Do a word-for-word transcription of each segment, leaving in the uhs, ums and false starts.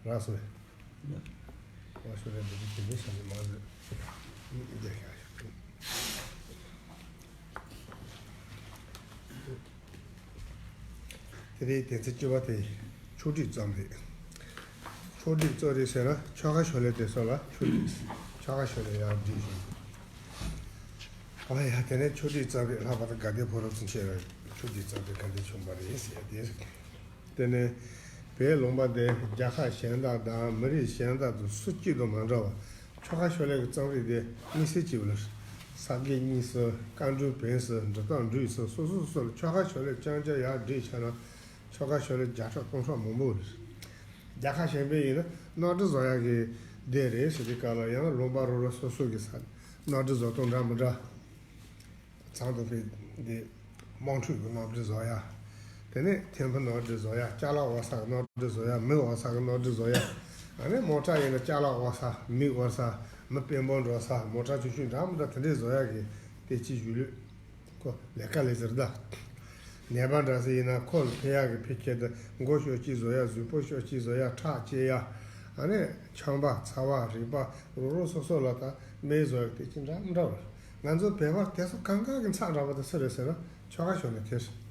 རག་སོང་། ཨོ་ཤོ་རེད། འདི་དེ་འདྲའི་བྱ་བ་མ་རེད། འདི་ཤ་ཤ། དེ་རིང་དོན་ཚན་བཅུ་པ་དེ་ཆོག་སྒྲིག་རྩོམ་རིག་ཆོག་སྒྲིག་རྩོམ་རིག་ཟེར་ན་ཆོ་ག་ཤོ་ལོ་ཀ་དེ་ཚོ་ལ་ཆོག་སྒྲིག་ཆོ་ག་ཤོ་ལོ་ཀ་ཡར་སྒྲིག་བཞིན། ཨ་ཡ། དེ་ནས་ཆོག་སྒྲིག་རྩོམ་རིག་ལྷག་པར་དུ་དགའ་ལྡན་ཕོ་བྲང་ཚུན་ཆད་ལ་ཆོག་སྒྲིག་རྩོམ་རིག་ག་འདྲ་བྱུང་བ་རེད་ཟེར་ཡ་དེ་རེད། དེ་ནས་བོད་ལུང་པ་འདི་རྒྱལ་ཁབ་གཞན་དག་དང་མི་རིགས་གཞན་དག་དང་སུ་གཅིག་དང་མ་འདྲ་བར་ཆོ་ག་ཤོ་ལོ་ཀའི་རྩོམ་རིག་དེ་དམིགས་བསལ་གཅིག་པུ་ལ། ས་དགེ་གཉིས་སུ་བཀའ་འགྲོའི་བོན་སུ་འབྲི་སྟངས་འབྲུག་སུ་སོ་སོ་སོ་སོ་ལ་ཆོ་ག་ཤོ་ལོ་ཀ་རྐྱང་རྐྱང་ཡར་བསྒྲིགས་བྱས་ན་ཆོ་ག་ཤོ་ལོ་ཀ་བརྒྱ་ཕྲག་སྟོང་ཕྲག་མང་པོ་རེད། རྒྱལ་ཁབ་གཞན་པའི་ཡིན་ན་གནམ་གྲུ་བཟོ་ཡག་གི་སྡེ་རེད་ཟེར་དུས་སྐབས་ལ་ཡང་ལུང་པ་རོ་རོ་སོ་སོ་གི་ས་གནམ་གྲུ་བཟོ་སྟངས་འདྲ་མི་འདྲ། ཚང་དུ་ཕེབས་ཏེ་དམངས་ཁྲོད་ཀྱི་གནམ་གྲུ་བཟོ་ཡ། དེ་ནས་ཐེམ་ཕུ་གནམ་གྲུ་བཟོ་ཡ། ཅ་ལག་འོག་ས་གི་གནམ་གྲུ་བཟོ་ཡ། མི་འོག་ས་གི་གནམ་གྲུ་བཟོ་ཡ། ཨ་ནི་མོ་ཊ་ཡིན་ན་ཅ་ལག་འོག་ས། མི་འོག་ས། མི་དཔོན་པོ་འགྲོ་ས། མོ་ཊ་ཆུང་ཆུང་འདྲ་མི་འདྲ་དེ་འདྲས་བཟོ་ཡ་གི་དེ་ཅི་ཞུ་ལོས། ཁོ་ལས་ཀ་ལས་ཟེར་ད། ནད་པ་འདྲ་ཟེར་ཡིན་ན་ཁོ་ལ་ཕན་ཡ་གི་ཕན་ཆད་དུ་མགོ་ཤོག་གཅིག་བཟོ་ཡ། གཟུགས་པོ་ཤོག་གཅིག་བཟོ་ཡ། ཁྲག་བཅད་ཡ། ཨ་ནི་ཆམ་པ་ཚ་བ་རེག་པ་རོ་རོ་སོ་སོ་ལ་ད་སྨན་བཟོ་ཡ་དེ་ཅི་འདྲ་མི་འདྲ་བ། ང་ཚོ་བོད་པར་དེ་ཚོ་གང་གང་གི་ཚབ་འདྲ་བ་དེ་སུ་རེད་ཟེར་ན་ཆོ་ག་ཤོ་ལོ་ཀ་དེ་རེད།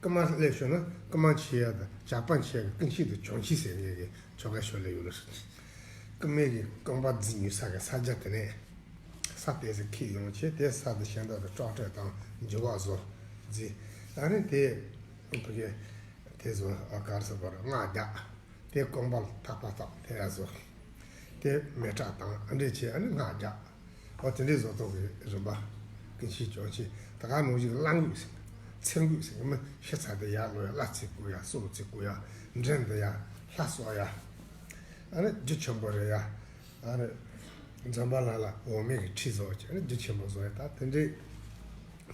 རྐུ་མ་སླེབས་ཤོར་ན་རྐུ་མ་འཁྱེར་ཡ་དང་ཇག་པ་འཁྱེར་ཡ་གི་རྐུ་འཁྱེར་དང་གྱོན་འཁྱེར་ཟེར་མཁན་གྱི་ཆོ་ག་ཤོ་ལོ་ཀ་ཡོད་ལ་སོགས། རྐུ་མའི་གི་རྐང་པ་འཛིན་ཉུལ་ས་གི་ས་ཆ་དེ་ནས་ས་དེ་ཚོ་འཁྱེར་ཡོང་བྱས་དེ་ས་དེ་གཞན་དག་དང་ཀྲོག་ཀྲེ་དང་འགྱུར་བ་བཟོ་འཛིན། ཨ་ནི་དེ་བུ་གི་དེ་ཚོ་ཨ་གར་སོ་བར་སྔགས་རྒྱག་དེ་རྐང་པ་ལ་ཐག་པ་བཏགས་དེ་ཡ་བཟོ། དེ་མེ་སྲེག་དང་ཨ་འདྲས་བྱས་ཨ་ནི་སྔགས་རྒྱག་འོ་དེ་འདྲའི་བཟོ་ཐོག་གི་རིམ་པ། ཀུན་གཞི་སྐྱོན་ཆེ། ད་ག་ནང་བཞིན་གླ་འགུགས་ཟེར། ཚེ་འགུགས་ཟེར། མི་ཤི་ཚར་དེ་ཡར་ལོག་ཡ། གླ་རྩི་བསྐུར་ཡ། གསོལ་ཚིགས་བསྐུར་ཡ། འདྲེན་འདི་ཡ། ལྷ་གསོལ་ཡ། ཨ་ནི་རྒྱུ་ཆེན་པོ་རེད་ཡ། ཨ་ནི་འཛམ་བྷ་ལ་ལ་འོ་མའི་གི་ཁྲི་བཟོ་བྱས་ཨ་ནི་རྒྱུ་ཆེན་པོ་བཟོ་ཡ། ད་དེ་འདྲའི་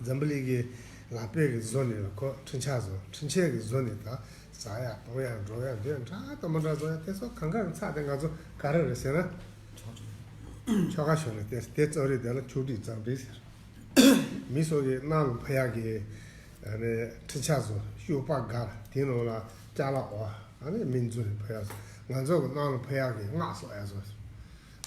འཛམ་བུ་གླིང་གི་ལག་པས་གི་བཟོ་ནི་ལ་ཁོ་འཕྲུལ་ཆས་བཟོ། འཕྲུལ་ཆས་གི་བཟོ་ནི་ད་ཟ་ཡ་འཐུང་ཡ་འགྲོ་ཡ་འདི་འདྲ་དང་མི་འདྲ་བཟོ་ཡ། དེ་ཚོ་གང་ག་གི་ཚབ་དེ་ང་ཚོ་ག་རེ་རེད་ཟེར་ན། ཆོ་ག་ཤོ་ལོ་ཀ་དེ་དེ་རྩོམ་རིག་དེ་ལ་ཆོག་སྒྲིག་རྩོམ་རིག་ཟེར། མི་སོགས་ཀྱི་གནམ་ལ་འཕུར་ཡག་གི་ཨ་ནི་འཕྲུལ་ཆས་བཟོ། གཤོག་པ་བསྒར། དེའི་ནང་ལ་ཅ་ལག་འོ་ཨ་ནི་མི་འཛུལ་ནས་འཕུར་ཡག་བཟོ། ང་ཚོ་གི་གནམ་ལ་འཕུར་ཡག་གི་སྔགས་གསོལ་ཡག་བཟོ།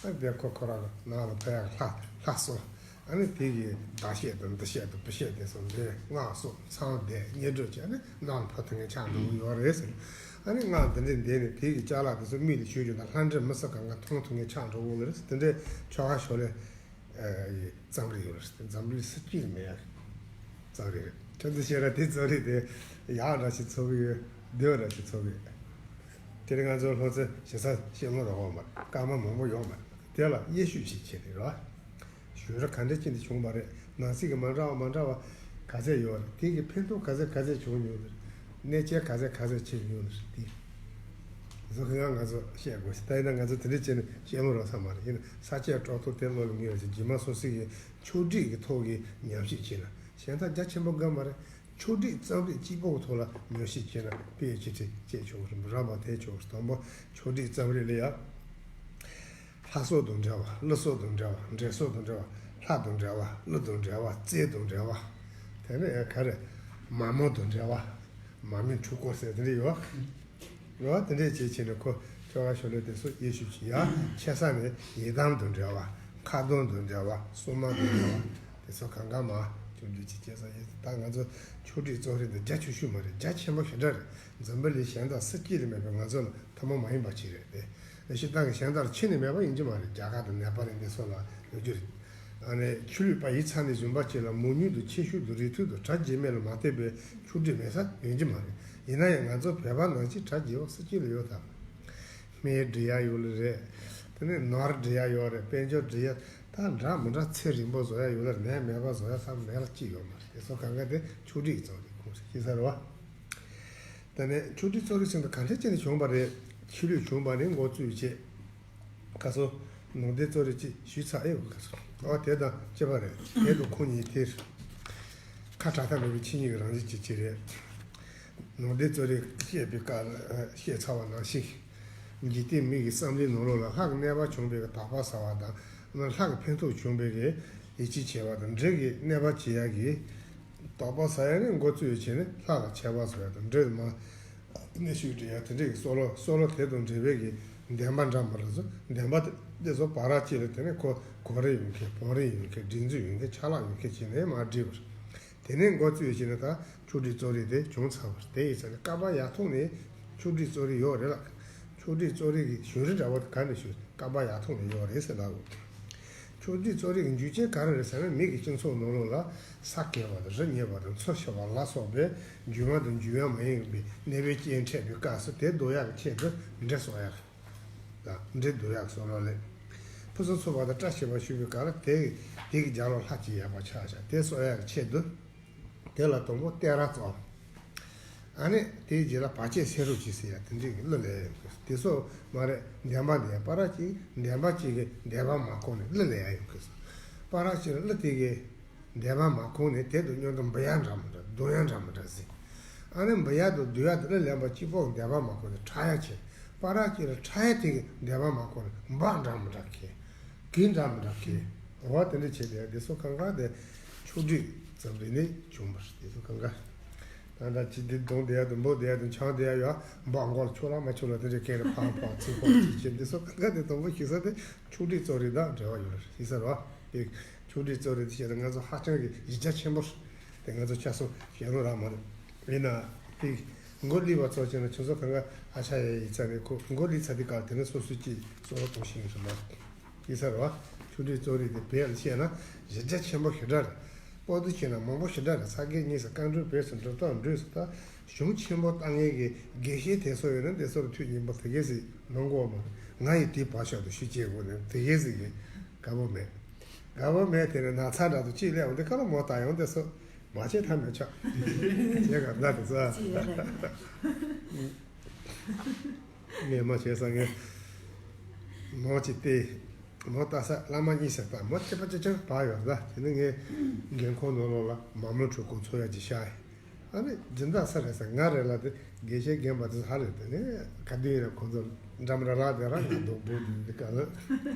ཨ་ནི་དེ་ཁོ་ཁོ་རང་གི་གནམ་ལ་འཕུར་ཡག་གི་ལྷ་ལྷ་གསོལ། ཨ་ནི་དེ་གི་བདག་བཤད་དང་འདི་བཤད་དང་བུ་བཤད་དེ་ཚོ་འདི་སྔགས་གསོལ་ཚང་བསྡད་སྙན་སྒྲོན་བྱས་ཨ་ནི་གནམ་ལ་འཕུར་ཐུབ་མཁན་ཆགས་འགྲོ་གི་ཡོད་རེད་ཟེར། ཨ་ནི་སྔགས་འདི་འདྲས་འདས་ནས་དེ་གི་ཅ་ལག་དེ་ཚོ་མི་ལ་ཞུས་རྒྱུ་དང་ལྷ་འདྲེ་མི་སུ་གང་ག་མཐོང་ཐུབ་མཁན་ཆགས་འགྲོ་གི་ཡོད་རེད་ཟེར། དེ་འདྲའི་ཆོ་ག་ཤོ་ལོ་ཀ་ཡི་རྩོམ་རིག་ཡོད་རེད། འཛམ་བུ་གླིང་སུ་གཅིག་ལ་མེད་ཡག་རྩོམ་རིག་རེད། ཁྱོད་ཚོ་ཤེས་ར་དེ་རྩོམ་རིག་དེ་ཡག་འདྲ་ཞིག་ཚོར་གི་ཡོད། བདེ་བ་འདྲ་ཞིག་ཚོར་གི་ཡོད། དེ་རིང་ང་ཚོ་ལྷོ་རྩེ་ཞེ་ས་ཤེས་ལོང་རོགས་པ་མ་རེད། སྐར་མ་མང་པོ་ཡོང་མ་རེད། དེ་ལ་དབྱེ་ཞིབ་ཞིག་བྱས་ནས་རེད་བ། ཞོལ་ར་ག་འདྲ་ཅིག་འདི་བྱུང་བ་རེད། ནང་གསེས་ཀྱི་མ་འདྲ་བ་མ་འདྲ་བ་ག་ཚད་ཡོད་རེད། དེ་གི་ཕན་ཐོགས་ག་ཚད་ག་ཚད་བྱུང་མྱོང་རེད། གནོད་འཚེ་ག་ཚད་ག་ཚད་བྱས་མྱོང་རེད། དེ་བཟོ་མཁན་ང་ཚོ་བཤད་དགོས་ཤིག་ད་ཡིན་ན་ང་ཚོ་དེ་འདྲ་བྱས་ནས་བཤད་ལོང་རོགས་ས་མ་རེད། ཡིན་ན་ས་སྐྱའི་གྲོགས་ཐོག་དེ་བློ་ལ་ངེས་པ་ཞིག་རྗེས་མ་སོ་སོ་གི་ཆོག་སྒྲིག་གི་ཐོག་གི་ཉམས་ཞིབ་བྱས་ན་གཞན་དག་རྒྱ་ཆེན་པོ་དགོས་མ་རེད། ཆོག་སྒྲིག་རྩོམ་རིག་གཅིག་པོ་གི་ཐོག་ལ་ཉམས་ཞིབ་བྱས་ན་དཔེ་ཡི་ཆེ་ཁྲི་བཅས་ཆོག་གི་རེད། རང་དབང་དེ་ཆོག་གི་རེད། དང་པོ་ཆོག་སྒྲིག་རྩོམ་རིག་ལ་ཡ། ལྷ་སོགས་དང་འབྲེལ་བ། ཀླུ་སོགས་དང་འབྲེལ་བ། འདྲེ་སོགས་དང་འབྲེལ་བ། ལྷ་དང་འབྲེལ་བ། ཀླུ་དང་འབྲེལ་བ། རྩལ་དང་འབྲེལ་བ། དེ་ནས་ཡང་ག་རེ། མ་མོ་དང་འབྲེལ་བ། མ་མོའི་འཁྲུལ་འཁོར་ཟེར་དེ་འདྲ་ཡོད། ཡོད་དེ་འདྲས་བྱས་བྱས་ནས་ཁོ་ཆོ་ག་ཤོ་ལོ་ཀ་དེ་ཚོ་དབྱེ་ཞིབ་བྱེད་ཡ། ཆེ་ས་ནས་ཡི་དམ་དང་འབྲེལ་བ། ཁ་གདོང་དང་འབྲེལ་བ། སྲུང་མ་དང་འབྲེལ་བ། དེ་ཚོ་གང་ག་མ་ཆོག་སྒྲིག་ཅིག་བྱས་ས་ཡིན། ད་ང་ཚོ་ཆོག་སྒྲིག་རྩོམ་རིག་འདི་རྒྱ་ཆེ་ཤོས་མ་རེད། རྒྱ་ཆེན་པོ་ཞེ་དྲག་རེད། འཛམ་བུ་གླིང་གཞན་དག་སུ་གཅིག་ལ་མེད་པའི་ང་ཚོ་ལ་ཐུན་མོང་མ་ཡིན་པ་ཅིག་རེད་དེ། སྤྱིར་བཏང་གི་གཞན་དག་ལ་ཁྱོན་ནས་མེད་པ་ཡིན་གྱི་མ་རེད། རྒྱ་གར་དང་ནེ་པཱལ་དེ་ཚོ་ལ་ཡོད་རྒྱུ་རེད། ཨ་ནི་ཆོས་ལུགས་པ་ཡིག་ཚང་ནས་བཟུང་བ་བཅས་ལ་མང་ཉུང་དང་ཆེ་ཤོས་དང་རིང་ཐུང་དང་གྲ་རྒྱས་མེད་ལ་མ་ལྟོས་པའི་ཆོག་སྒྲིག་མེད་ས་ཡོད་ཀྱི་མ་རེད། ཡིན་ན་ཡང་ང་ཚོ་བོད་པ་ནང་བཞིན་གྲ་རྒྱས་པ་སུ་གཅིག་ལ་ཡོད་དམ། སྨན་སྒྲིག་ཡ་ཡོད་ལ་རེད། དེ་ནས་ནོར་སྒྲིག་ཡ་ཡོད་རེད། དཔལ་འབྱོར་སྒྲིག་ཡ་ད་འདྲ་མི་འདྲ་ཚེ་རིང་པོ་བཟོ་ཡ་ཡོད་ལ་རེད། ནད་མེད་པ་བཟོ་ཡ་ས་མེད་ལ་གཅིག་ཡོད་མ་རེད། དེ་ཚོ་གང་ག་དེ་ཆོག་སྒྲིག་རྩོམ་རིག་ཁོངས་སུ་སྐྱེལ་ས་རེད་བ། དེ་ནས་ཆོག་སྒྲིག་རྩོམ་རིག་ཟེར་ན་ག་འདྲ་བྱས་ནས་བྱུང་བ་རེད། ཕྱི་ལོས་བྱུང་བ་ནས་འགོ་བཙུགས་བྱས། ཁ་སོ། ནང་བསྟན་རྩོམ་རིག་ཅིག་ཞུས་ཚར་ཨེ་ཡོད་ཁ་སོ། ཨོ་དེ་དང་བཅས་པ་རེད། དེ་དང་ཁོང་གཉིས་དེར། ཁ་བྲལ་ཐབས་མེད་པའི་ཆོས་ཉིད་ཀྱི་རང་བཞིན་ཅིག་ཅིག་རེད། ནང་བསྟན་རྩོམ་རིག་བཤད་པའི་སྐབས་ལ་བཤད་ཚར་བ་ནང་བཞིན། འཇིག་རྟེན་མི་གི་བསམ་བློའི་ནང་ལོགས་ལ་ལྷ་གི་གནོད་པ་བྱུང་བའི་དོགས་པ་ཟ་བ་དང་། ལྷ་གི་ཕན་ཐོགས་བྱུང་བའི་ཡིད་ཆེས་བྱེད་པ་དང་། འདྲེ་གི་གནོད་པ་བྱེད་ཡ་གི་དོགས་པ་ཟ་ཡ་ནི་འགོ་བཙུགས་བྱས་ནས་ལྷ་ལ་ཆད་པ་བཟོ་ཡ་དང་། འདྲེ་མ། གནས་ཤིག་འདྲ་ཡ་དེ་འདྲའི་གི་བསམ་བློ་བསམ་བློ་དེ་དང་འབྲེལ་བའི་གི་བདེན་པ་འདྲ་མི་འདྲ་བཟོ། བདེན་པ་དེ་དེ་ཚོ་བར་གཅིག་ལ་དེ་ནས་ཁོ་གོ་རིམ་ཡོད་མཁན། བང་རིམ་ཡོད་མཁན། སྒྲིག་འཛུགས་ཡོད་མཁན། ཆ་ལག་ཡོད་མཁན་བྱས་ནས་མར་བསྒྲིགས་པ་རེད། དེ་ནས་འགོ་བཙུགས་བྱས་ནས་ད་ཆོས་སྒྲིག་གཙོ་རིག་དེ་བྱུང་ཚར་བ་རེད། དེ་ཡིན་ཙང་ནས་ཀ་པ་ཡ་ཐོག་ནས་ཆོས་སྒྲིག་གཙོ་རིག་ཡོད་རེད་ལ། ཆོས་སྒྲིག་གཙོ་རིག་གི་གཞུང་རིག་འདྲ་བོ་དེ་ག་ནས་བྱུང་། ཀ་པ་ཡ་ཐོག་ནས་ཡོད་རེད་ཟེར་ལབ་དགོས། ཆོས་སྒྲིག་གཙོ་རིག་གི་རྒྱུ་རྐྱེན་ག་རེ་རེད་ཟེར་ན། མི་གི་སྤྱི་ཚོགས་ནང་ལོགས་ལ་ས་གས་པ་དང་རི་ཉིལ་བ་དང་མཚོ་ཤོར་བ་ལ་སོགས་པའི་རྒྱུ་མ་དང་རྒྱུ་ཡང་མ་ཡིན་པའི་གནོད་པའི་རྐྱེན་འཕྲད་པའི་སྐབས་སུ་དེ་ཟློག་ཡག་གི་ཆེད་དུ་འབྲས་གསོག་ཡག་དང་། འབྲས་ཟློག་ཡག་གི་བསམ་བློ་ལས། ཕུན་སུམ་ཚོགས་པ་དང་བཀྲ་ཤིས་པ་ཞུ་བའི་སྐབས་ལ་དེ་དེ་གི་རྒྱབ་ལོགས་ལྷ་གཅིག་ཡོད་པ་ཆགས་བཞག་དེ་གསོག་ཡག་གི་ཆེད་དུ། དེ་ལ་དང་པོ་གཏད་ར་བཙུགས། ཨ་ནི་དེའི་རྗེས་ལ་བར་ཆད་སེལ་རོགས་གྱིས་ཟེར་ཡ་དེ་འདྲའི་གི་གླུ་ལེན་ཡོང་གི། དེ་སོགས་མ་རེད། བདེན་པ་འདི་ཡང་པ་ར་གཅིག་བདེན་པ་གཅིག་གི་བདེན་པ་མ་གོ་ནས་གླུ་ལེན་ཡ་ཡོང་གི། པ་ར་གཅིག་ལ་གླུ་དེ་གི་བདེན་པ་མ་གོ་ནས་དེ་དང་མཉམ་དུ་འབུད་ཡ་འདྲ་མི་འདྲ། བརྡུང་ཡ་འདྲ་མི་འདྲ་ཟེར། ཨ་ནི་འབུད་ཡ་དང་བརྡུང་ཡ་དེ་གླུ་ལེན་པ་གཅིག་པོ་གི་བདེན་པ་མ་གོ་ནས་ཁྲག་ཡ་བྱས། པ་ར་གཅིག་ལ་ཁྲག་ཡ་དེ་གི་བདེན་པ་མ་གོ་ནས་འབག་འདྲ་མི་འདྲ་གི། གི་འདྲ་མི་འདྲ་གི། འོ་དེ་འདྲ་བྱས་ཏེ་དེ་སོགས་གང་ག་དེ་ཆོས་སྒྲིག་ཙམ་རེ་ནས་བྱུང་བ་རེད། དེ་སོགས་གང་ག་ད་ལྟ་ཅི་སྟེ་རྡུང་བསྡད་ཡ་དང་འབུད་བསྡད་ཡ་དང་འཆང་བསྡད་ཡ་ཡོད། འབག་མགོ་ལ་ཆོག་ལ་མ་ཆོག་ལ་དེ་འདྲའི་སྐད་རེ་ཕར་ཕར་ཚུར་ཕར་ཅིག་བྱས། དེ་སོགས་གང་ག་དེ་དང་པོ་ཞུ་ས་དེ་ཆོས་སྒྲིག་གཙོ་རིག་དང་འབྲེལ་བ་ཡོད་རེད་ཞུ་ས་རེད་བ། དེ་ཆོས་སྒྲིག་གཙོ་རིག་དེ་བྱས་ན་ང་ཚོ་ཧ་ཅང་གི་གཞི་རྒྱ་ཆེན་པོ་རེད། དེ་ང་ཚོ་ཆ་སོ་ཞལ་ལུང་རག་མ་རེད། ཡིན་ན་དེ་མགོ་ལུས་པ་ཚོ་བྱས་ན་ཁྱོད་ཚོ་གང་ག་ཨ་ཆ་ཡ་ཡིན་ཙང་ནས་ཁོ་མགོ་ལུས་ཚར་དུས་སྐབས་དེ་ནས་སོ་སོ་ཅིག་གསོལ་བ་གཏོང་ཤེས་ཀྱི་རེད་མ། ཡིན་ས་རེད་བ། ཆོས་སྒྲིག་གཙོ་རིག་དེ་བོད་ལ་བཤད་ན་གཞི་རྒྱ་ཆེན་པོ་ཞེ་དྲག་རེད། པོ་ཏི་བྱས་ན་མང་པོ་ཞེ་དྲག་རེད། ས་དགེ་བསྙེན་ཟེར་བཀའ་འགྲོའི་བོན་ཟེར་འགྲོ་སྟངས་འགྲོས་ཟེར། ད་གཞུང་ཆེན་པོ་ལྟ་མཁན་གྱི་དགེ་བཤེས་དེ་ཚོ་ཡོད་ན་དེ་ཚོར་ཐུགས་མཉེས་པོ་དེ་གས་ཟིག་གནང་དགོས་མ་རེད། ང་ཡི་དེའི་བར་ཤོག་ཏུ་ཞུ་བྱེད་དགོས་ནས་དེ་གས་ཟིག་གི་དགའ་པོ་མེད། དགའ་པོ་མེད་དེ་ནས་ན་ཚ་འདྲ་དུ་ཅིག་སླེབས་འོང་དེ་ཁ་ལ་མོ་ད་ཡོང་དེ་སོ་མ་བྱེད་ཐབས་མེད་ཆགས་བྱེད་ག་ན་དེ་ཚོ། ངས་མ་བྱས་ས་ངས་མོ་ཅིག་སྟེ། མོ་ལྟ་ས་བླ་མ་གཉིས་ཟེར་ད་མོ་ཅི་པ་ཅི་ཅང་བག་ཡོད་ད། དེ་ནི་ངས་རྒན་ཁོང་ནང་ལོགས་ལ་མ་མོ་ཁྲོད་ཁོང་ཚོ་ཡ་ཅིག་ཤ་ཡི། ཨ་ནི་སྦྱིན་བདག་ས་རེད་ས་ང་རེད་ལ་དེ་དགེ་བཤེས་རྒན་པ་དེ་ཧ་རེད། དེ་ནི་ག་དུས་ཡིན་ན་ཁོང་ཚོ་འགྲམ་ར་ལ་དེ་ར་ང་སྡུག་འབུ་དེ་འདི་ག་ལ་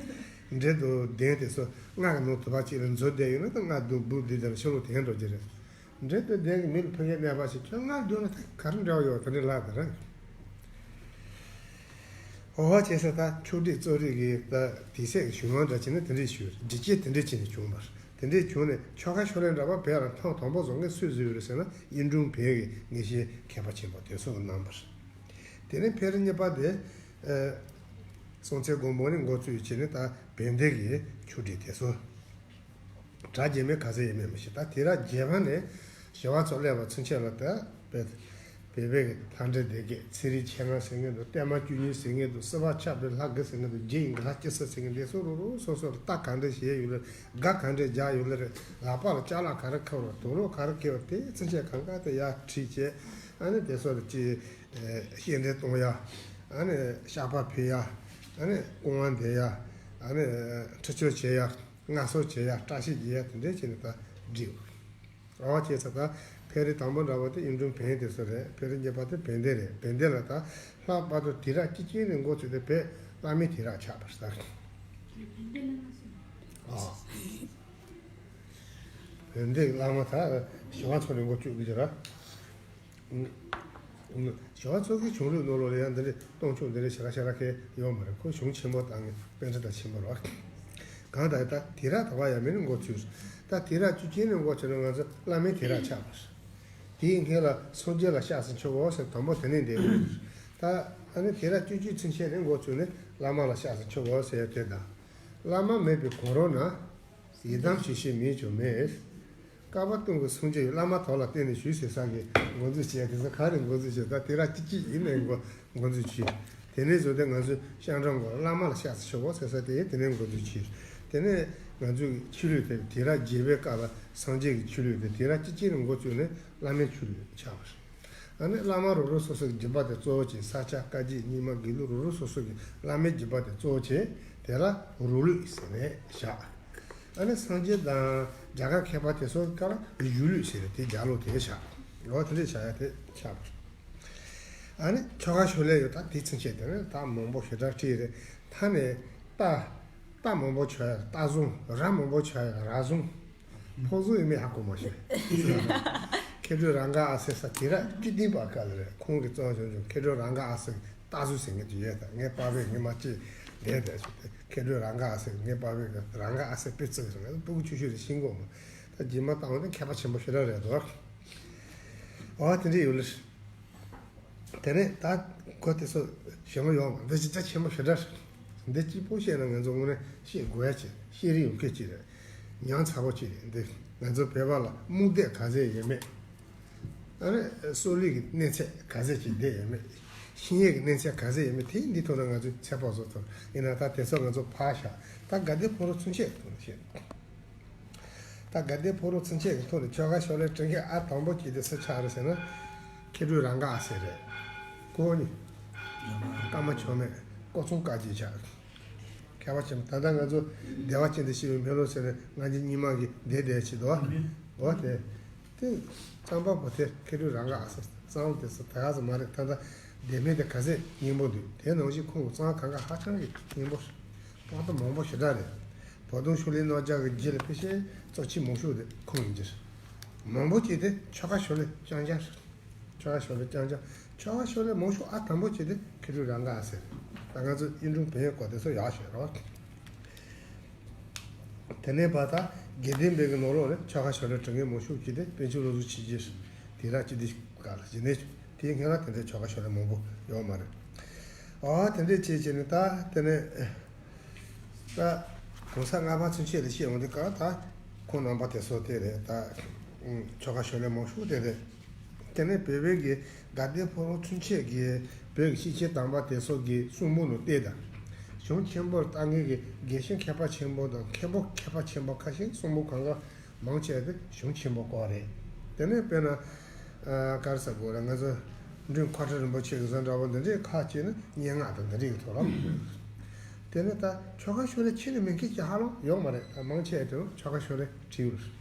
འདྲེ་དུ་བདེན་དེ་ཚོ་ང་གི་ནང་དུ་བ་ཅིག་ལ་འཛུལ་བསྡད་ཡོད་ན་ད་ང་སྡུག་འབུ་དེ་དེ་ལ་ཤོ་ལོ་དེ་འགྲོ་རྒྱུ་རེད། འདྲེ་དུ་བདེན་གི་མི་ལ་ཕ་གིའི་གནས་པ་ཞིག་ཁྱོད་ང་སྡུག་ན་ད་ག་རེ་འདྲ་བ་ཡོད་དེ་འདྲ་ལ་དེ་ར། འོ་བ་བྱས་ས་ད་ཆོས་སྒྲིག་གཙོ་རིག་གི་ད་དེ་ཚད་ཀྱི་གཞུང་དབང་འདྲ་བྱས་ན་དེ་འདྲས་ཞུ་རྒྱུ་སྐྱེ་དེ་འདྲས་བྱས་ནས་བྱུང་བར་དེ་འདྲས་བྱུང་ནས་ཆོ་ག་ཕྱག་ལེན་འདྲ་བ་བོད་ལ་ཐེངས་དང་པོ་བཟོ་མཁན་སུས་བཟོས་ཡོད་རེད་ཟེར་ན་དབྱིན་དྲུང་བོན་གྱི་དགེ་བཤེས་མཁས་པ་ཆེན་པོ་དེ་ཚོ་གིས་གནང་བར། དེ་ནས་ཕེབས་རིམ་གཉིས་པ་དེ་སྲོང་བཙན་སྒམ་པོ་ནས་འགོ་བཙུགས་བྱས་ནས་ད་བན་དེ་གི་ཆོས་སྒྲིག་དེ་ཚོ། གྲ་རྒྱས་མེད་ག་ཚད་ཡིན་མིན་མི་ཤེས། ད་དེ་ར་རྒྱས་པ་ནས་ཞི་བ་འཚོ་སླེབས་པ་ཚུན་ཆད་ལ་ད་བོད་བོད་པའི་ལྷ་འདྲེ་སྡེ་བརྒྱད་ཚེ་རིང་མཆེད་ལྔ་ཟེར་མཁན་དང་བརྟན་མ་བཅུ་གཉིས་ཟེར་མཁན་དང་སྲིད་པ་ཆགས་པའི་ལྷ་དགུ་ཟེར་མཁན་དང་རྗེ་ཡི་འགག་ལྷ་བཅུ་གསུམ་ཟེར་མཁན་དེ་ཚོ་རོ་རོ་སོ་སོར་རྟ་ག་འདྲ་བྱས་ཡོད་ལེ་རེད། སྒ་ག་འདྲ་རྒྱག་ཡོད་ལེ་རེད། ལག་པ་ལ་ཅ་ལག་ག་རེ་འཁུར་བ་དུག་ལོག་ག་རེ་འཁྱེར་བ་དེ་ཚུན་ཆད་གང་ག་དེ་ཡར་ཁྲིད་བྱས། ཨ་ནི་དེ་ཚོ་ལ་ཅི་སྐྱེལ་འདྲེན་གཏོང་ཡ། ཨ་ནི་བཤགས་པ་ཕུལ་ཡ། ཨ་ནི་སྐུ་དབང་འདེགས་ཡ། ཨ་ནི་ཁྲི་གཅོད་བྱེད་ཡ། མངའ་གསོལ་བྱེད་ཡ། བཀྲ་ཤིས་རྒྱག་ཡ་དེ་འདྲས་བྱས་ནས་ད་བསྒྲིགས། ཨོ་བྱས་ཙང་ད་ཕེབས་རིམ་དང་པོ་འདྲ་བ་དེ་དབྱིན་དྲུང་བོན་དེ་ཚོ་རེད། ཕེབས་རིམ་གཉིས་པ་དེ་བན་དེ་རེད། བན་དེ་ལ་ད་ལྷག་པར་དུ་དུས་རབས་བཅུ་གཅིག་ནས་འགོ་བཙུགས་ཏེ་བོད་བླ་མའི་དུས་རབས་ཆགས་པ་རེད་ད། ཨོ། བན་དེ་བླ་མ་ད་ཞི་བ་འཚོ་ནས་འགོ་བཙུགས་ཀྱི་རེད། ཞི་བ་འཚོ་གི་གཞུང་ལུགས་ནང་ལོགས་ལ་ཡང་འདི་འདྲའི་སྟོང་ཕྲག་འདི་འདྲའི་ཞེ་དྲག་ཞེ་དྲག་གི་ཡོད་མ་རེད། ཁོ་གཞུང་ཆེན་པོ་བཏང་ནས་པཎྜི་ཏ་ཆེན་པོ་རེད། གང་ལྟར་ད་དུས་རབས་ད་བར་ཡ་མེད་ནས་འགོ་ཚུགས། ད་དུས་རབས་བཅུ་གཅིག་ནས་འགོ་ཚུགས་ན་ང་ཚོ་བླ་མའི་དུས་རབས་ཆགས་པ་རེད། དེའི་སྔོན་ལ་སངས་རྒྱས་ལ་སྐྱབས་སུ་མཆིའོ་ཟེར་དང་པོ་དེ་ནས་འདས་དགོས་རེད། ད་ཨ་ནི་དུས་རབས་བཅུ་གཅིག་ཚུན་ཆད་ནས་འགོ་ཚུགས་ནས་བླ་མ་ལ་སྐྱབས་སུ་མཆིའོ་ཟེར་ཡ་དེ་དང་། བླ་མ་མེད་པའི་གོ་རོ་ན། ཡི་དམ་ཞིག་ཤེས་མིན་ཀྱང་མེད། བསྐལ་པ་སྟོང་གི་སངས་རྒྱས་ཡོད། བླ་མ་དག་ལ་བརྟེན་ནས་བཞུགས་ཟེར་ས་གི་འགོ་འཛུགས་བྱས། དེ་ཚོ་ག་རེ་འགོ་འཛུགས་བྱས། ད་དེ་ར་གཅིག་གཅིག་ཡིན་ནའི་འགོ་འགོ་འཛུགས་བྱས། དེ་ནས་བཟུང་སྟེ་ང་ཚོས་སྤྱན་དྲངས་དགོས། བླ་མ་ལ་སྐྱབས་སུ་མཆིའོ་ཟེར་ས་དེ་དེ་ནས་འགོ་འཛུགས་བྱས། དེ་ནས་ང་ཚོའི་ཆོས་ལུགས་དེ་དུས་རབས་བརྒྱད་པའི་སྐབས་ལ་སངས་རྒྱས་ཀྱི་ཆོས་ལུགས་དེ་དུས་རབས་བཅུ་གཅིག་ནས་འགོ་བཙུགས་ནས་བླ་མའི་ཆོས་ལུགས་ཆགས་པ་རེད། ཨ་ནི་བླ་མ་རོ་རོ་སོ་སོ་གི་སྦྱིན་པ་དེ་གཙོ་བོ་བྱས། ས་སྐྱ་བཀའ་བརྒྱུད་རྙིང་མ་དགེ་ལུགས་རོ་རོ་སོ་སོ་གི་བླ་མའི་སྦྱིན་པ་དེ་གཙོ་བོ་བྱས། དེ་ལ་རོ་ལུགས་ཟེར་ནས་བཞག་ཨ་ནི་སངས་རྒྱས་དང་རྒྱ་གར་མཁས་པ་དེ་ཚོ་ག་ལ་གཞུང་ལུགས་ཟེར་ནས་དེ་རྒྱ་ལོ་དེ་བཞག་འོ་དེ་འདྲས་བྱ་ཡ་དེ་ཆགས་པ་རེད། ཨ་ནི་ཆོ་ག་ཕྱག་ལེན་ཡོད་ད་དེ་ཚུན་ཆད་དེ་ནི་ད་མང་པོ་ཞེ་དྲག་བྲིས་རེད། ད་ནི་རྟ་རྟ་མང་པོ་བྱ་ཡ་རྟ་བཟུང་། ར་མང་པོ་བྱ་ཡ་ར་བཟུང་། ཕོ་བཟུང་ཡིན་མིན་ཧ་གོ་མ་ཤེས། མཁས་གྲུབ་རང་དགའ་ཨ་སེ་ས་དེ་ར་བཅུ་བདུན་པ་སྐབས་ལ་རེད། ཁོང་གིས་བརྩམས་བྱུང་བྱུང་མཁས་གྲུབ་རང་དགའ་ཨ་སེ་སྟག་གཟིག་ཟེར་མཁན་དེ་ཡོད། ད་ངའི་པ་ཕས་ངའི་མ་གཅིག་བསྡད་བསྡད་བྱུང་སྟེ། མཁས་གྲུབ་རང་དགའ་ཨ་སེ། ངའི་པ་ཕས་རང་དགའ་ཨ་སེ་པི་ཙི་ཟེར་མཁན་སྤུ་གུ་ཆུང་ཆུང་རེད། ཤེས་གོ་མ། ད་རྗེས་མ་བཏང་བ་ནི་མཁས་པ་ཆེན་པོ་ཞེ་དྲག་རེད་དོ། འོ་དེ་འདྲ་ཡོད་ལ། དེ་ནས་ད་གོ་དེ་ཚོ་ཞེ་མ་ཡོང་བ་འདི་ཅི་ད་ཆེན་པོ་ཞེ་དྲག་རེད། འདི་གཅིག་པོ་བཤད་ན་ང་ཚོ་དངོས་གནས་བཤད་དགོས་ཡ་ཅིག་རེད། བཤད་རིན་ཡོད་མཁན་ཅིག་རེད། ཉང་ཚ་པོ་ཅིག་རེད། འདི་ང་ཚོ་བོད་པ་ལ་རྨུགས་དད་ག་ཚད་ཡོད་མེད། ཨ་ནི་སྲོག་བླུའི་གི་གནས་ཚད་ག་ཚད་ཅིག་བསྡད་ཡོད་མེད། གཤིན་ཡས་ཀྱི་གནས་ཚད་ག་ཚད་ཡོད་མེད་དེ་འདི་ཐོག་ལ་ང་ཚོས་ཚོད་དཔག་བཟོ་ཐུབ། ཡིན་ན་ད་དེ་ཚོ་ང་ཚོ་ཕར་བཞག་ད་དགའ་ལྡན་ཕོ་བྲང་ཚུན་ཆད་ཐོག་ལ་བཤད། ད་དགའ་ལྡན་ཕོ་བྲང་ཚུན་ཆད་ཀྱི་ཐོག་ནས་ཆོལ་ཁ་ཕྱོགས་ལས་བྲིས་མཁན་ཨ་དང་པོ་གཅིག་དེ་སུ་ཆགས་རེད་ཟེར་ན། མཁས་གྲུབ་རང་དགའ་ཨ་སེ་རེད། ཁོ་གཉིས། ཀརྨ་མཆོག་མེད། ཀོ་ཚོང་དཀར་རྒྱལ་ཆགས། མཁས་པ་ཆེན་པོ། ད་ལྟ་ང་ཚོ་བདེ་བ་ཅན་དུ་གཤེགས་པའི་སྨོན་ལམ་ཟེར་ནས་ང་ཚོ་རྙིང་མ་གི་བསྡད་བསྡད་བྱེད་དོ། འོ་དེ། དེ་རྩོམ་པ་པོ་དེ་མཁས་གྲུབ་རང་དགའ་ཨ་སེ་རྩོམ་དེ་ཚོ་ད་ག་ཚོད་མ་རེད། ད་ལྟ་བདེ་སྨོན་དེ་ག་ཚད་སྙིང་པོ་འདུག་དེ་ནང་བཞིན་ཁོང་གི་རྩོམ་གང་ག་ཧ་ཅང་གི་སྙིང་པོ་རེད། དཔང་རྟགས་མང་པོ་ཞེ་དྲག་རེད། བོ་དུང་ཤུགས་ལས་རྣམ་རྒྱལ་གྱི་རྗེས་ལ་ཕལ་ཆེར་གཙོ་ཆེ་མང་ཤོས་དེ་ཁོང་ཡིན་གྱི་རེད། མང་པོ་ཅིག་དེ་ཆོལ་ཁ་ཕྱོགས་ལས་རྐྱང་རྐྱང་རེད། ཆོལ་ཁ་ཕྱོགས་ལས་རྐྱང་རྐྱང་། ཆོལ་ཁ་ཕྱོགས་ལས་མང་ཤོས་ཨ་དང་པོ་ཅིག་དེ་མཁས་གྲུབ་རང་དགའ་ཨ་སེ་རེད། ད་ང་ཚོ་དབྱིན་དྲུང་བོན་སྐོར་དེ་ཚོ་ཡག་ཤོས་རེད། དེ་ནས་ཕར་ད་དགེ་ལྡན་པའི་གི་ནང་ལོགས་ནས་ཆོལ་ཁ་ཕྱོགས་ལས་བྲིས་མཁན་མང་ཤོས་ཅིག་དེ་པཎ་ཆེན་བློ་བཟང་ཆོས་རྒྱན་རེད། དེ་ར་སྤྱི་བདེ་སྐབས་ལ་ཡིན་ནའི་དེའི་སྔོན་ལ་དེ་འདྲའི་ཆོལ་ཁ་ཕྱོགས་ལས་མང་པོ་ཡོད་མ་རེད། ཨ་དེ་འདྲའི་བྱས་བྱས་ནས་ད་དེ་ནས་ད་གོང་ས་ལྔ་པ་ཚུན་ཆད་ལ་བཤད་འོང་དུས་སྐབས་ད་ཁོང་རྣམ་པ་དེ་ཚོ་དེ་རེད། ད་ཆོལ་ཁ་ཕྱོགས་ལས་མང་ཤོས་དེ་རེད། དེ་ནས་བོད་པའི་གི་དགའ་ལྡན་ཕོ་བྲང་ཚུན་ཆད་ཀྱི་བོད་ཀྱི་ཤེས་བྱའི་དམ་པ་དེ་ཚོ་གི་གསུང་འབུམ་ལ་བལྟས་དང་། གཞུང་ཆེན་པོར་ལྟ་མཁན་གྱི་དགེ་བཤེས་མཁས་པ་ཆེན་པོ་དང་མཁན་པོ་མཁས་པ་ཆེན་པོ་ཁ་ཤས་གསུང་འབུམ་གང་ག་མང་ཆེ་བ་དེ་གཞུང་ཆེན་པོ་སྐོར་རེད། དེ་ནས་དཔེར་ན། ཨ་ག་རེ་ཟེར་དགོས་རེད། ང་ཚོ་མགྲོན་མཁའ་སྤྲིན་རིན་པོ་ཆེ་གི་བཟོ་འདྲ་བོ་འདི་འདྲའི་ཁག་ཅིག་ནི་སྙན་ངག་དང་འདི་འདྲའི་གི་ཐོག་ལ། དེ་ནས་ད་ཆོལ་ཁ་ཕྱོགས་ལས་ཁྱེར་ནས་མེད་མཁན་ཅིག་ཧ་ལམ་ཡོད་མ་རེད། ད་མང་ཆེ་བ་དེ་ཆོལ་ཁ་ཕྱོགས་ལས་བྲིས་ཡོད་རེད།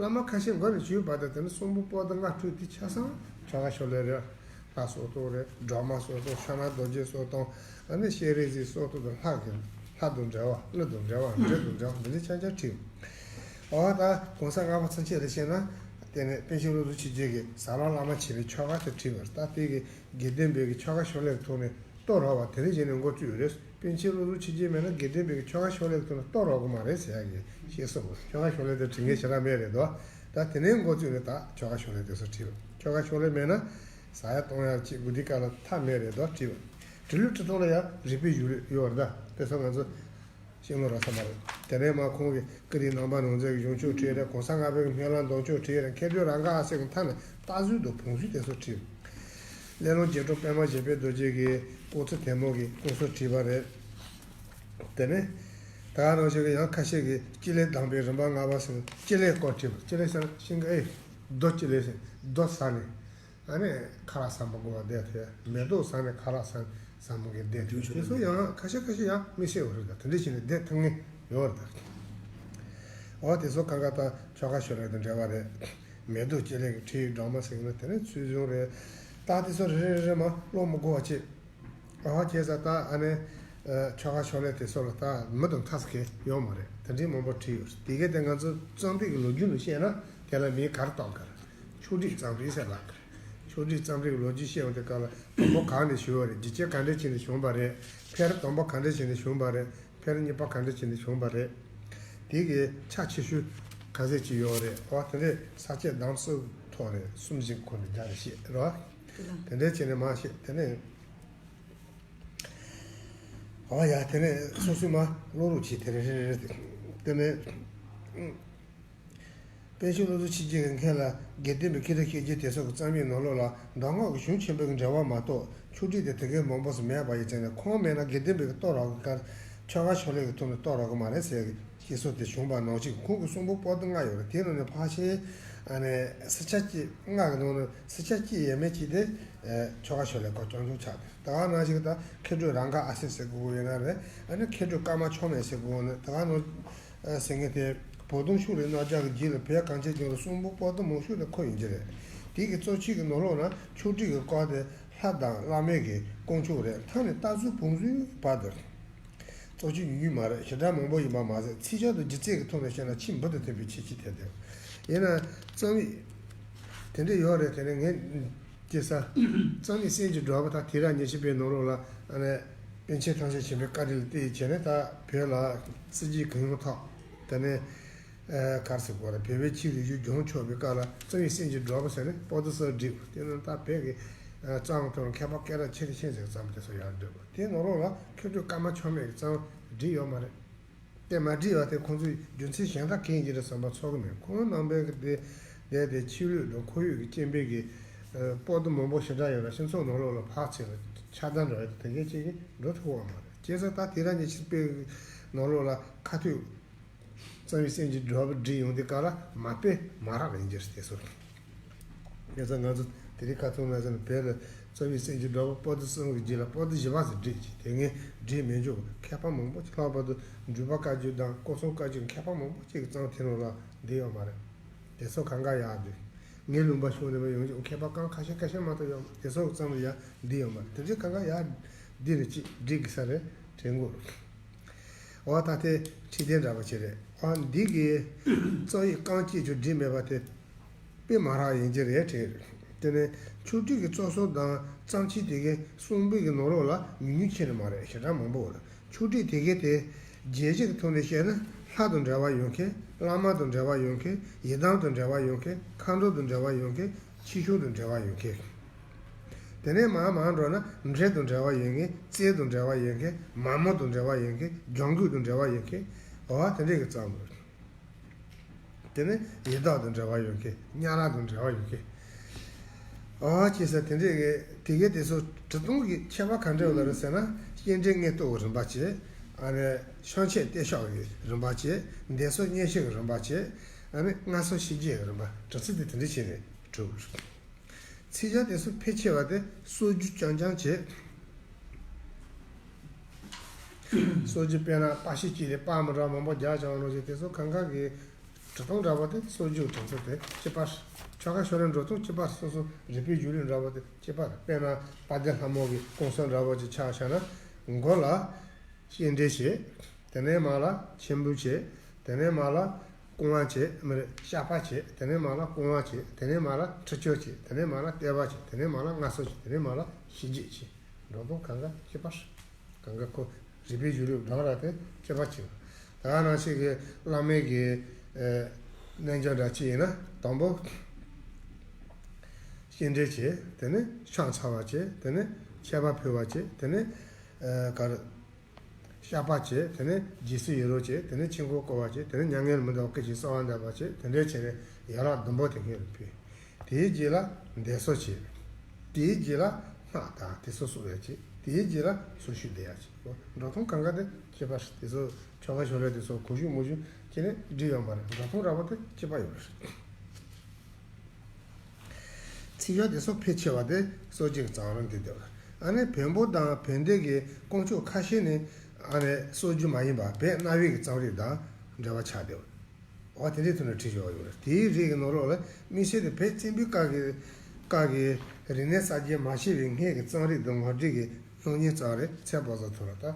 བླ་མ་ཁ་ཤས་མགོ་ནས་བྱུས་པ་དང་དེ་ནི་གསུང་འབུམ་པོ་ཏི་ལྔ་སྤྲུལ་དེ་ཆ་ཚང་ཆོལ་ཁ་ཕྱོགས་ལས་རེད། ལྷ་གསོལ་ཐོག་རེད། སྒྲོལ་མ་གསོལ་ཐོག་ཕྱག་ན་རྡོ་རྗེ་གསོལ་ཐོག་ཨ་ནི་སྤྱན་རས་གཟིགས་གསོལ་ཐོག་དང་ལྷ་གི་ལྷ་དང་འབྲེལ་བ། ཀླུ་དང་འབྲེལ་བ། འདྲེ་དང་འབྲེལ་བ་འདི་འདྲའི་ཆ་ཆ་བྲིས། འོ་ད་གོང་ས་ལྔ་པ་ཚུན་ཆད་ལ་བཤད་ན། དེ་ནས་པཎ་ཆེན་བློ་བཟང་ཆོས་རྒྱན་གྱིས་ཟབ་ལམ་བླ་མ་མཆོག་མའི་ཆོལ་ཁ་དེ་བྲིས་པ་རེད། ད་དེ་གི་དགེ་ལྡན་པའི་གི་ཆོལ་ཁ་ཕྱོགས་ལས་ཐོག་ནས་གཏོར་རོགས་པ་དེ་རིང་བཞིན་ནས་འགོ་བཙུགས་ཡོད་རེད། པཎ་ཆེན་བློ་བཟང་ཆོས་རྒྱན་མེད་ན་དགེ་ལྡན་པའི་ཆོལ་ཁ་ཕྱོགས་ལས་ཐོག་ནས་གཏོར་རོགས་གི་མ་རེད་ཟེར་ཡ་གི་བཤད་སྲོལ། ཆོལ་ཁ་ཕྱོགས་ལས་དེ་བྲིས་མཁན་ཞེ་དྲག་མེད་རེད་དོ། ད་དེ་ནས་འགོ་བཙུགས་ནས་ད་ཆོལ་ཁ་ཕྱོགས་ལས་དེ་ཚོ་བྲིས་པ། ཆོལ་ཁ་ཕྱོགས་ལས་མེད་ན་ཟ་ཡ་གཏོང་ཡ་ཅིག་དགོས་དུས་སྐབས་ལ་ཐབས་མེད་རེད་དོ། བྲིས་པ། བྲིས་ལུགས་བྲིས་སྟངས་ལ་ཡང་རིག་པའི་གཞུང་ལུགས་ཡོད་རེད། ད་དེ་ཚོ་ང་ཚོ་ཤེས་ལོ་རག་ས་མ་རེད། དེ་ནས་མ་ཁོང་གིས་ཀུན་རིག་རྣམ་པར་སྣང་མཛད་ཀྱི་གཞུང་ཆོག་བྲིས་རེད། གོང་ས་ལྔ་པའི་སྨོན་ལམ་འདོན་ཆོག་བྲིས་རེད། མཁས་གྲུབ་རང་དགའ་ཨ་སེ་གི་མཐའ་ནས་རྟགས་བཟོ་དང་བོངས་བཟོ་དེ་ཚོ་བྲིས། སླེ་ལུང་རྒྱས་འབྲིང་པདྨ་བཞད་པའི་རྡོ་རྗེ་གི་སྐུ་ཚེ་ཐལ་མོ་གི་སྐུ་སྲོག་བྲིས་པ་རེད། དེ་ནས་ད་ག་ནང་བཞིན་གྱི་ཡང་ཁ་ཤས་ཀྱིས་སྤྱི་ལེ་གདམས་པའི་རིམ་པ་ལྔ་པ་ཟེར་སྤྱི་ལེ་སྐོར་བྲིས་པ། སྤྱི་ལེ་ཟེར་ན་ཤིང་ཀ་ཨེ་རྡོ་སྤྱི་ལེ་ཟེར་རྡོ་ཟ་ནས། ཨ་ནི་ཁ་ལག་ཟ་མ་དགོས་པ་བསྡད་ཐལ། མེ་ཏོག་ཟ་ནས་ཁ་ལག་ཟ་ཟ་མ་གི་བསྡད་ཐལ། དུས་ཚོད་དེ་ཚོ་ཡང་ཁ་ཤས་ཁ་ཤས་ཡང་དམིགས་བསལ་བ་རེད། ད་དེ་འདྲ་བྱས་ནས་བསྡད་ཐུབ་ངེས་ཡོད་རེད། ད་འོ་དེ་ཚོ་གང་ག་ད་ཆོལ་ཁ་ཕྱོགས་ལས་དང་འབྲེལ་བ་རེད། མེ་ཏོག་སྤྱི་ལེ་གི་བྲིས་སྒྲོལ་མ་ཟེར་གྱི་ན་དེ་ནས་ཚུལ་བཟུང་རེད། ད་དེ་ཚོ་རེ་རེ་རེ་རེ་མ་ཀློག་མི་དགོས་པ་བྱེད། ཨ་ཧ་ཁྱེད་ས་ད་ཨ་ནི་ཆོལ་ཁ་ཕྱོགས་ལས་དེ་ཚོ་ལ་ད་མི་དང་ཐག་ཟེར་མཁན་ཡོད་མ་རེད། དེ་འདྲའི་མང་པོ་བྲིས་ཡོད་རེད། དེ་གས་དེ་ང་ཚོ་རྩོམ་རིག་གི་ལོ་རྒྱུས་ལ་བཤད་ན་དེ་ལ་མིང་ག་རེ་བཏགས་ག་རེད། ཆོས་རིག་རྩོམ་རིག་ཟེར་ལབ་གི་རེད། ཆོས་རིག་རྩོམ་རིག་ལོ་རྒྱུས་བཤད་ཡོང་དུས་སྐབས་ལ་དང་པོ་གང་ནས་བྱུང་བ་རེད། རྒྱུ་རྐྱེན་ག་འདྲ་བྱས་ནས་བྱུང་བ་རེད། འཕེལ་རིམ་དང་པོ་ག་འདྲ་བྱས་ནས་བྱུང་བ་རེད། འཕེལ་རིམ་གཉིས་པ་ག་འདྲ་བྱས་ནས་བྱུང་བ་རེད། དེ་གི་ཆ་ཆེ་ཤོས་ག་ཚད་ཅིག་ཡོད་རེད། འོ་དེ་འདྲའི་ས་བཅད་གདམས་གསུམ་ཐོག་ནས་གསུམ་བཞི་ཁོ་ནས་རྒྱ་རེ་བཤད་རོ། དེ་འདྲའི་བྱས་ནས་མ་བཤད། དེ་ནས་འོ་ཡ་དེ་ནས་སོ་སོའི་མ་ཀློག་རོགས་བྱེད། དེ་རེ་རེ་རེ་དེ་ནས། པཎ་ཆེན་བློ་བཟང་ཆོས་རྒྱན་གྱི་མཁན་ལ་དགེ་ལྡན་པའི་མཁས་གྲུབ་ཤེར་རྒྱལ་དེ་ཚོ་གི་རྩོམ་ཡིག་ནང་ལོགས་ལ་མདོ་སྔགས་ཀྱི་གཞུང་ཆེན་པོའི་འགྲེལ་པ་མ་གཏོགས་ཆོས་ཁྲིད་དེ་དེ་གའི་མང་པོ་ཞིག་མེད་པ་ཡིན་ཙང་ནས། ཁོང་མེད་ན་དགེ་ལྡན་པའི་གི་གཏོར་རག་གི་ཁར་ཆོལ་ཁ་ཕྱོགས་ལས་ཀྱི་ཐོག་ནས་གཏོར་རག་གི་མ་རེད་ཟེར་གྱི་བཤད་སྲོལ་དེ་བྱུང་བ་ནང་བཞིན། ཁོང་གི་གསུང་འབུམ་པོ་ཏི་ལྔ་ཡོད་རེད། དེའི་ནང་ནས་ཕལ་ཆེར་ཨ་ནི་སི་ཆ་གཅིག་ལྔ་གི་ནང་ནས་སི་ཆ་གཅིག་ཡས་མས་གཅིག་དེ་ཆོལ་ཁ་ཕྱོགས་ལས་སྐོར་རྐྱང་རྐྱང་ཆགས་ཏེ། ད་ག་ནང་བཞིན་ད་མཁས་གྲུབ་རང་དགའ་ཨ་སེ་ཟེར་དགོས་ཡོད་ན་རེད། ཨ་ནི་མཁས་གྲུབ་ཀརྨ་མཆོག་མེད་ཟེར་དགོས་ན། ད་ག་ནང་ཟེར་མཁན་དེ་བོ་དུང་ཤུགས་ལས་རྣམ་རྒྱལ་གྱི་རྗེས་ལ་བོད་གངས་ཅན་ལྗོངས་ལ་གསུང་འབུམ་པོ་ཏི་མང་ཤོས་དེ་ཁོ་ཡིན་གྱི་རེད། དེ་གི་གཙོ་ཆེ་གི་ནང་ལོགས་ན་ཆོས་ཁྲིད་ཀྱི་སྐོར་དེ་ལྷ་དང་བླ་མེད་ཀྱི་དཀོན་མཆོག་རེད། མཐའ་ནས་རྟགས་བཟོ་བོངས་བཟོའི་བར་དུ་གཙོ་ཆེ་ཉུང་ཉུང་མ་རེད། ཞེ་དྲག་མང་པོ་ཡིན་པ་མ་ཟད། ཚིག་སྦྱོར་དང་སྒྱུ་རྩལ་གྱི་ཐོག་ནས་བཤད་ན་ཆེས་འབུར་དུ་ཐོན་པའི་ཁྱད་ཆོས་དེ་རེད། ཡིན་ན་རྩོམ་ཡིག་ དེ་འདྲ་ཡོད་རེད། དེ་ནས་ངས་སྐྱེས་ས་གཙང་མའི་སེམས་ཀྱི་འགྲོ་བ་དང་དེ་ར་ཉེར་གཅིག་པའི་ནང་ལོགས་ལ་ཨ་ནི་པཎ་ཆེན་ཐམས་ཅད་མཁྱེན་པའི་བཀའ་དྲིན་ལ་བརྟེན་བྱས་ནས་ད་བོད་ལ་སྲིད་ཇུས་གང་ཡོང་ཐོག་དེ་ནས་གར་སོང་དགོས་རེད། བོད་པའི་ཆོས་རིག་གཞུང་སྦྱོང་ཆོག་པའི་སྐབས་ལ་གཙང་མའི་སེམས་ཀྱི་འགྲོ་བ་ཟེར་ནས་པོ་ཏི་སོགས་བསྒྲིགས། དེ་ནས་ད་བོད་ཀྱི་གཙང་དང་མཁས་པ་སྐད་གྲགས་ཆེ་རུ་ཕྱིན་ཟེར་བརྩམས་དེ་ཚོ་ཡང་བསྒྲིགས། དེའི་ནང་ལོགས་ལ་མཁས་གྲུབ་ཀརྨ་ཆགས་མེད་ཀྱི་གཙང་བསྒྲིགས་ཡོད་མ་རེད། དེ་མ་བྲིས་པ་དེ་ཁོང་ཚོས་རྒྱུ་མཚན་གཞན་དག་གང་ཡིན་གྱི་རེད་བསམ་པ་ཚོར་གི་མེད། ཁོང་རྣམ་པའི་གི་སྡེ་སྡེ་དེ་ཆོས་ལུགས་དང་ཁོར་ཡུག་གི་རྐྱེན་པས་ཀྱི་པོ་ཏི་མང་པོ་ཞེ་དྲག་ཡོད་ལ་སྤྱི་ཚོགས་ནང་ལོགས་ལ་ཕར་ཚུར་ཆགས་སྡང་འདྲ་བའི་དེ་འདྲ་ཅིག་གི་འགྲོ་ཐུབ་པ་མ་རེད། བྱས་ཙང་ད་དེ་རང་ཉིད་ཕྱིར་སྤེལ་ནང་ལོགས་ལ་ཁ་ཐུག་གཙང་མའི་སེམས་ཀྱི་འགྲོ་བ་བསྒྲིགས་ཡོང་དུས་སྐབས་ལ་མ་དཔེ་མ་རག་ཡིན་གྱི་རེད་དེ་ཚོ། དེ་ཚོ་ང་ཚོ་དེ་རིང་ཁ་ཚོན་ན་ཟེར་ན་བོད་ལ་གཙང་མའི་སེམས་ཀྱི་འགྲོ་བ་པོ་ཏི་གསུམ་གྱི་རྗེས་ལ་པོ་ཏི་བཞི་པ་ཟེར་བྲིས་ཀྱི་དེ་ངས་བྲིས་མི་འཇུག་མཁས་པ་མང་པོ་ཅིག་ལྷག་པར་དུ་འབྲུག་པ་བཀའ་བརྒྱུད་དང་སྐུ་གསུམ་བཀའ་བརྒྱུད་མཁས་པ་མང་པོ་ཅིག་གིས་གཙང་དེ་རང་ལ་བསྡད་ཡོད་མ་རེད། དེ་ཚོ་གང་ག་ཡག་འདུག་ངའི་ལུང་པ་ཕྱོགས་ནས་མ་ཡོང་ཀྱང་མཁས་པ་གང་ཁ་ཤས་ཁ་ཤས་མ་གཏོགས་ཡོད་མ་རེད། དེ་ཚོ་གཙང་ལ་ཡག་འདི་ཡོད་མ་རེད། དེ་འདྲའི་གང་ག་ཡག་འདི་རེད་ཅིག་བསྒྲིག་དགོས་ས་རེད་དྲན་གོ། འོ་ད་དེ་ཁྲིད་དེ་འདྲ་པོ་ཅིག་རེད། འོ་འདི་གི་རྩ་བའི་རྐང་གཅིག་ཅུ་བསྒྲིགས་མེད་པ་དེ་དཔེ་མ་རག་ཡིན་གྱི་རེད་དྲན། དེ་ནས་ཆོས་ཁྲིད་ཀྱི་གཙོ་སོ་དང་གཙང་ཆེ་དེ་གའི་གསུང་འབུམ་གྱི་ནང་ལོགས་ལ་ཉུང་ཉུང་ཆེ་རེད་མ་རེད། ཞེ་དྲག་མང་པོ་ཡོད་རེད། ཆོས་ཁྲིད་དེ་གའི་དེ་རྒྱས་གཞི་གི་ཐོག་ནས་བཤད་ན་ལྷ་དང་འབྲེལ་བ་ཡོད་མཁན། བླ་མ་དང་འབྲེལ་བ་ཡོད་མཁན། ཡི་དམ་དང་འབྲེལ་བ་ཡོད་མཁན། མཁའ་འགྲོ་དང་འབྲེལ་བ་ཡོད་མཁན། ཆོས་སྐྱོང་དང་འབྲེལ་བ་ཡོད་མཁན། དེ་ནས་མར་མར་འགྲོ་ན་འདྲེ་དང་འབྲེལ་བ་ཡོད་མཁན། རྩལ་དང་འབྲེལ་བ་ཡོད་མཁན། མ་མོ་དང་འབྲེལ་བ་ཡོད་མཁན། ལྗང་གུ་དང་འབྲེལ་བ་ཡོད་མཁན། འོ་དེ་འདྲས་ཀྱི་གཙང་པོ་རེད། དེ་ནས་ཡི་དྭགས་དང་འབྲེལ་བ་ཡོད་མཁན། གཉའ་ར་དང་འབྲེལ་བ་ཡོད་མཁན། འོ་ཅེས་ཟེར་དེ་འདྲས་ཀྱི་དེ་གའི་དེ་ཚོ་གྲུབ་སྟོན་གྱི་ཁྱད་པར་ག་འདྲས་ཡོད་ལ་རེད་ཟེར་ན། སྐྱེ་འབྲས་མངོན་རྟོགས་ཀྱི་རིམ་པ་བྱས། ཨ་ནི་ཕྱག་ཆེན་བརྟན་གཤེགས་ཀྱི་རིམ་པ་བྱས། འདས་གསོལ་སྙན་ཤལ་གྱི་རིམ་པ་བྱས། ཨ་ནི་སྔ་གསོལ་ཞི་རྒྱས་ཀྱི་རིམ་པ། གྲུབ་ཚུལ་དེ་དེ་འདྲས་བྱས་ནས་གྲུབ། ཚིག་སྦྱོར་དེ་ཚོ་ཕལ་ཆེ་བ་དེ་སྲོལ་རྒྱུན་རྐྱང་རྐྱང་བྱས། སྲོལ་རྒྱུན་དཔེར་ན་པར་ཤིང་གཅིག་ལས་པར་མི་འདྲ་མང་པོ་རྒྱག་བྱུང་བ་ནང་བཞིན་དེ་ཚོ་གང་ག་གི་འབྲི་སྟངས་འདྲ་པོ་དེ་སྲོལ་རྒྱུན་འབྲི་སྟངས་དེ་གཅིག་པ་རེད། ཆོ་ག་ཕྱག་ལེན་འགྲོ་སྟངས་གཅིག་པ་རེད། སོ་སོ་རིག་པའི་གཞུང་ལུགས་འདྲ་པོ་དེ་གཅིག་པ་རེད། དཔེར་ན་དཔལ་ལྡན་ལྷ་མོ་གི་སྐུ་གསུང་འདྲ་པོ་ཅིག་ཆ་བཞག་ན། མགོ་ལ་སྐྱེ་འབྲས་བྱས། དེ་ནས་མར་ལ་མཆོད་འབུལ་བྱས། དེ་ནས་མར་ལ་སྐོང་བ་བྱས། མི་རེད། བཤགས་པ་བྱས། དེ་ནས་མར་ལ་སྐོང་བ་བྱས། དེ་ནས་མར་ལ་ཁྲུས་ཆོག་བྱས། དེ་ནས་མར་ལ་བསྟོད་པ་བྱས། དེ་ནས་མར་ལ་སྔ་གསོལ་བྱས། དེ་ནས་མར་ལ་ཞི་རྒྱས་བྱས། འགྲོ་སྟངས་གང་ག་གཅིག་པ་རེད། གང་ག་ཁོ་རིག་པའི་གཞུང་ལུགས་འདྲ་ར་དེ་གཅིག་པ་བྱས། ད་ག་ནང་བཞིན་གྱི་བླ་མའི་གི་ཨ་རྣལ་འབྱོར་འདྲ་གཅིག་ཡིན་ན་དང་པོ་སྐྱེ་འབྲས་བྱས། དེ་ནས་ཕྱག་འཚལ་བ་བྱས། དེ་ནས་མཆོད་པ་ཕུལ་བ་བྱས། དེ་ནས་ཨ་ག་རེ། བཤགས་པ་བྱས། དེ་ནས་རྗེས་སུ་ཡི་རང་བྱས། དེ་ནས་ཆོས་འཁོར་བསྐོར་བ་བྱས། དེ་ནས་མྱ་ངན་ལས་མི་འདའ་བར་སྐད་ཅིག་གསོལ་བ་འདེབས་པ་བྱས། དེ་འདྲ་བྱས་ནས་ཡན་ལག་བདུན་པོ་དེ་སྔོན་ལ་ཕུལ། དེའི་རྗེས་ལ་འདས་གསོལ་བྱས། དེའི་རྗེས་ལ་སྔགས་དང་དེ་ཚོ་གསོལ་བ་བྱས། དེའི་རྗེས་ལ་གསོལ་ཞུ་འདེབས་ཡ་བྱས། འགྲོ་སྟངས་གང་ག་དེ་གཅིག་པ་རེད། དེ་ཚོ་ཆོ་ག་ཕྱག་ལེན་དེ་ཚོ་གོ་རྒྱུ་མ་རྒྱུ་ཁྱེད་ནས་འགྲིག་ཡོད་མ་རེད། འགྲོ་སྟངས་ར་བ་དེ་གཅིག་པ་ཡོད་རེད། ཚིག་སྦྱོར་དེ་ཚོ་ཕལ་ཆེ་བ་དེ་སྲོལ་རྒྱུན་གྱི་གཙང་རིམ་དེ་འདུག་ཨ་ནི་བོན་པོ་དང་བོན་སྡེ་གི་དཀོན་མཆོག་ཁ་ཤས་ནི་ཨ་ནི་སྲོལ་རྒྱུན་མ་ཡིན་པ་བོད་གནའ་བོའི་གི་གཙང་རིམ་དང་འབྲེལ་བ་ཆགས་བསྡད་ཡོད། འོ་དེ་འདྲའི་ཐོག་ནས་བྲིས་བཞག་ཡོད་རེད། དེའི་རིགས་ཀྱི་ནང་ལོགས་ལ་དམིགས་བསལ་དུ་བོད་བཙན་པོའི་སྐབས་ཀྱི་སྐབས་ཀྱི་རིག་གནས་གསར་བརྗེ་མ་བྱས་པའི་སྔས་ཀྱི་གཙང་རིམ་དང་ངོ་སྤྲོད་ཀྱི་སྣང་བརྙན་ཙམ་རེ་ཚད་དཔག་བཟོ་ཐུབ་ལ། ད་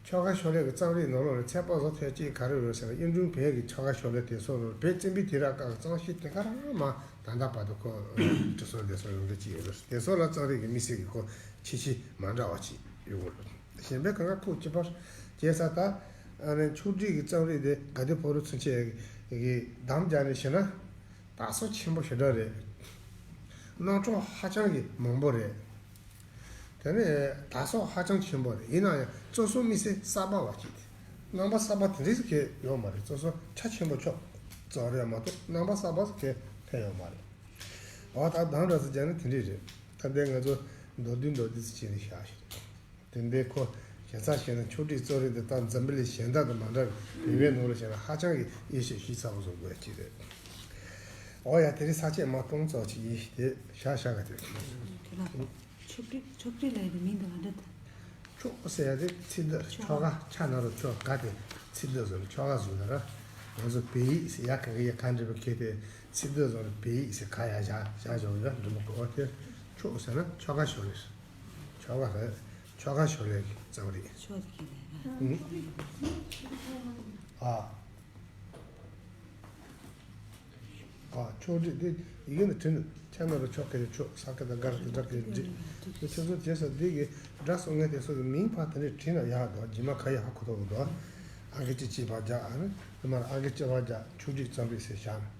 ཆོ་ག་ཕྱག་ལེན་གྱི་རྩོམ་རིག་ནང་ལོགས་ལ་ཚད་དཔག་བཟོ་ཐུབ་ཅིག་ག་རེ་རེད་ཟེར་ན། གཡུང་དྲུང་བོན་གྱི་ཆོ་ག་ཕྱག་ལེན་དེ་ཚོ་ལ་བོད་བཙན་པོའི་དུས་རབས་སྐབས་ཀྱི་རྩོམ་གཞི་དེ་ག་རང་མ་ད་ལྟ་བར་དུ་ཁོ་བྲིས་སོང་། དེ་ཚོ་ཡོང་གི་ཅིག་ཡོད་རེད། དེ་ཚོ་ལ་རྩོམ་རིག་གི་དམིགས་བསལ་གྱི་ཁོ་ཁྱད་ཆོས་མ་འདྲ་བ་ཅིག་ཡོད་རེད། གཞན་པའི་གང་ག་ཁོ་གཅིག་པ་རེད། བྱས་ཙང་ད་ཨ་ནི་ཆོས་རིག་གི་རྩོམ་རིག་དེ་དགའ་ལྡན་ཕོ་བྲང་ཚུན་ཆད་ཀྱི་གདམ་རྒྱག་ནས་བྱས་ན་དར་སོ་ཆེན་པོ་ཞེ་དྲག་རེད། རྣམ་གྲངས་ཧ་ཅང་གི་མང་པོ་རེད། དེ་ནས་དར་སོ་ཧ་ཅང་ཆེན་པོ་རེད། ཡིན་ན་ཡང་གཙོ་བོ་དམིགས་བསལ་གསར་པ་བ་ཅིག་རེད། རྣམ་པ་གསར་པ་དེ་འདྲ་ཞིག་གས་ཡོད་མ་རེད། གཙོ་བོ་ཆ་ཆེན་པོ་ཆོག་ཙམ་རེད་མ་གཏོགས་རྣམ་པ་གསར་པ་ཞིག་གས་ཕན་ཡོད་མ་རེད། འོ་ད་གདམ་འདྲ་ཟེར་བྱས་ན་དེ་འདྲ་རེད། ད་ལྟའི་ང་ཚོ་མདོར་བསྡུས་མདོར་བསྡུས་སུ་བྱས་ནས་བཞག་ཞིག་རེད། དེ་འདྲའི་ཁོ་བྱས་ཙང་བྱས་ན་ཆོས་རིག་རྩོམ་རིག་འདི་དག་འཛམ་བུ་གླིང་གཞན་དག་དང་མ་འདྲ་བའི་བོད་པའི་ནང་ལ་བྱས་ན་ཧ་ཅང་གི་དབྱེ་ཞིབ་ཞིབ་ཚགས་པོ་བཟོ་དགོས་ཡ་ཅིག་རེད། འོ་ཡ་དེ་རིང་ས་བཅད་མ་གཏོང་ཙོག་ཅིག་ཡིན། དེ་བཞག་བཞག་ག་དེ། དེ་ལ་ཆོ་འཕྲུལ་ཆོ་འཕྲུལ་ལབ་ཡ་དེ་མིང་དེ་ག་འདྲ་དང་། ཆོ་ཟེར་ཡ་དེ་ཚིག་སྡུད་ཆོ་ག་ཆ་ན་རོ་ཆོ་ག་དེ་ཚིག་སྡུད་བཟོ་ནས་ཆོ་ག་བཟོས་ན་ར། ང་ཚོ་བོད་ཡིག་ཟེར་ཡ་ག་གི་ཡ་ག་འབྲི་བ་ཁྱེད་དེ་ཚིག་སྡུད་བཟོ་ནས་བོད་ཡིག་ཟེར་ག་ཡ་བཞག་བཞག་བཞག་ཡ་འབྲི་མི་དགོས། འོ་དེ་ཆོ་ཟེར་ན་ཆོ་ག་ཕྱག་ལེན་ཆོ་ག་རེད། ཆོ་ག་ཕྱག་ལེན་གྱི་རྩོམ་རིག་ཆོ་ག་ཕྱག་ལེན། ཨ། ཨ་ཕྱོགས་སྒྲིག་དེ་ཡི་གེ་ནས་བྲིས་ནས་ཆ་མེད་པ་ཕྱོགས་ཁ་ཡི་ཕྱོགས་ས་ཁ་དང་སྒར་དེ་འདྲ་གི་བྲིས། དེ་ཁྱོད་ཚོ་བྱས་ས་འདི་གི་སྒྲ་གསུང་མཁན་དེ་ཚོ་གི་མིང་ཕར་དེ་འདྲས་བྲིས་ན་ཡག་འདུག་རྗེས་མ་ག་ཡི་ཧ་གོ་ཐུབ་འདུག་ཨང་ཀི་གཅིག་གཅིག་ཕར་རྒྱག་ཨ་ནི་དེ་མར་ཨང་ཀི་གཅིག་ཕར་རྒྱག་ཕྱོགས་སྒྲིག་རྩོམ་རིག་ཟེར་བཞག་ནས།